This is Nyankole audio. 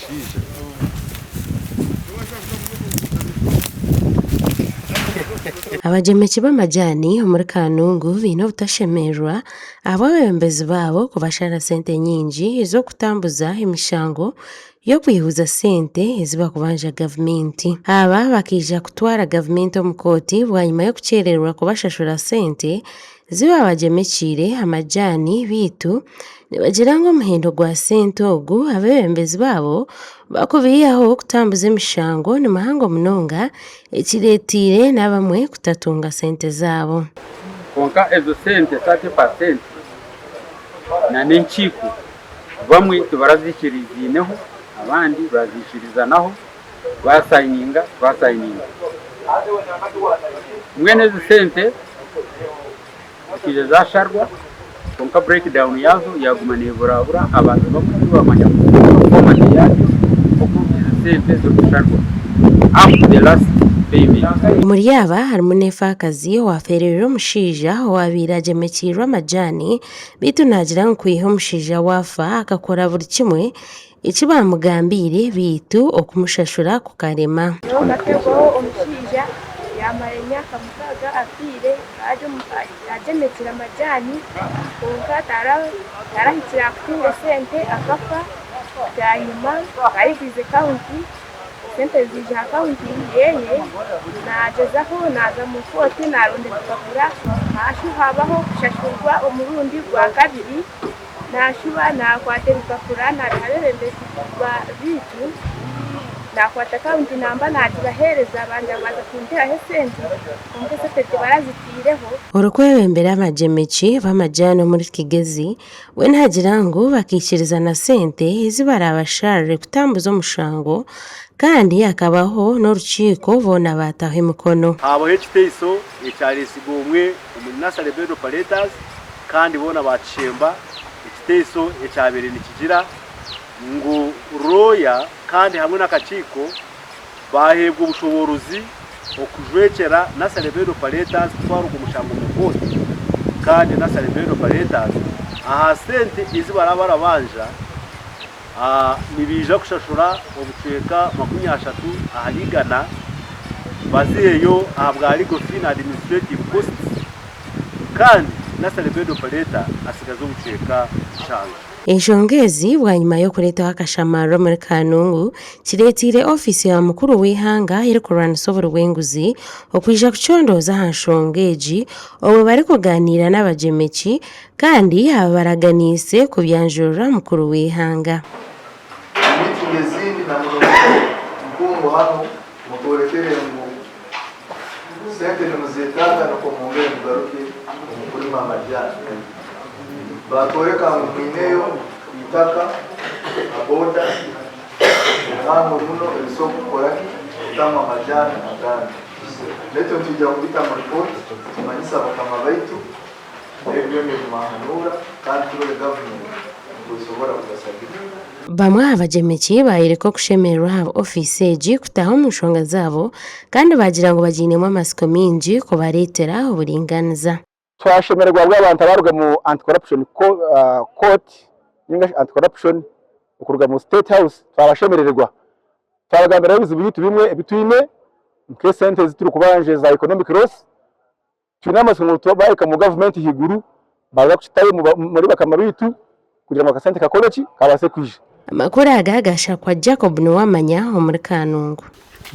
Omushaija. Abagyemeki b'amajaani omuri Kanungu baine obutashemererwa ahabw'abeebembezi baabo kubashara sente nyingi ez'okutambuza emishango y'okwihuza sente ezi barikubanja gavumenti. Aba bakaija kutwara gavumenti omu kooti bwanyima y'okukyerererwa kubashashura sente zi baabagyemekiire amajaani beitu nibagira ngu omuhendo gwa sente ogu abeebembezi baabo barikubiihaho kutambuza emishango ni muhango munonga ekireeteire n'abamwe kutatunga sente zaabo. Kwonka ezo sente 30% na n'enkiiko bamwe tibaraziikiriziineho abandi baaziikirizanaho baasayininga twasayininga. Mbwenu ezi sente zikaija zaasharwa kwonka break down yaazo yaaguma neeburabura abantu bamwe tibamanya format yaayo oku ezi sente zirikusharwa up to the last payment. Omuri aba harimu n'efaakazi owaafeereirwe omushaija owaabaire agyemekiirwe amajaani beitu naagira ngu kwiha omushaija waafa akakora buri kimwe Eki baamugambiire beitu okumushashura kukarema. Nyowe nkateebwaho omushaija yaamara emyaka mukaaga afiire agyemekire amajaani kwonka tarahikire aha kutunga esente akafa. Bwanyima ayigwize kaunti, esente ziija aha kaunti yeye, naagyezaho naaza omu kooti naaronda ebipapura haashuba habaho kushashurwa omurundi gwakabiri. Naashuba naakwata ebipapura naabiha abeebembezi baitu, naakwata akawunti namba naagibaheereza bangira ngu baaza kunteraho esente kwonka esente tibarazitaireho. Orikwebembera abagyemeki b'amajaani omuri Kigezi we naagira ngu bakaikiriza na sente ezi baraabasharire kutambuza omushango kandi hakabaho n'orukiiko boona baataho emikono. Haabaho ekiteiso ekyareetsigwa omwe omuri Nursery Bed Operators Kandi boona baakishemba ekiteiso ekyabaire nikigira ngu rooya kandi hamwe n'akakiiko baaheebwa obushoboorozi okujwekyera Nursery Bed Operators kutwara ogwo mushango omu kooti kandi Nursery Bed Operators aha sente ezi baraba barabanja nibaija kushashura obucweka 30 ahari igana baziheyo ahabwa legal fee na administrative costs. Kandi Nursery Bed Operator atsigaze obucweka nshanju. Enshonga ezi bwanyima y'okureetaho akashamariro omuri Kanungu kireeteire ofiisi ya mukuru w'eihanga erikurwanisa oburi bw'enguzi okwija kucondooza aha nshonga egi obwo barikuganiira n'abagyemeki kandi aba baraganiise kubyanjurira mukuru w'eihanga. Meeting ezindi na muno Nkungu hanu mutworekere ngu Sente nimuzetaaga nukwo mwongere mugaruke omu kulima amajaani. Baatwoleka ngu mwineyo itaka ha boda erihango muno erisobora kukora ki? Kutamu amajaani agandi. Naitwe nitwija kubita mu ripooti tumanyise abakama baitu ebi byona ebi mwahanuura kandi turole gavumenti nukwo esobora kubasagika. Bamwe aha bagyemeki baayoreka okushemererwa aha ofiisi egi kutaaha omu nshonga zaabo kandi baagira ngu bagiinemu amatsiko maingi kubareetera oburingaaniza. Twashemererwa ahabw'abantu abaruga mu anti corruption court ninga shi anti corruption okuruga mu state house twabashemerererwa. Twabagambiraho ebizibu byaitu bimwe ebi twine nk'esente ezi turikubanja eza economic loss. Twine amatsiko ngu twahika omu gavumenti ahaiguru baaza kukitayo omuri bakama baitu kugira ngu akasente kakore ki? Kabaase kwija. Amakuru aga gashakwa Jacob Nuwamanya omuri Kanungu.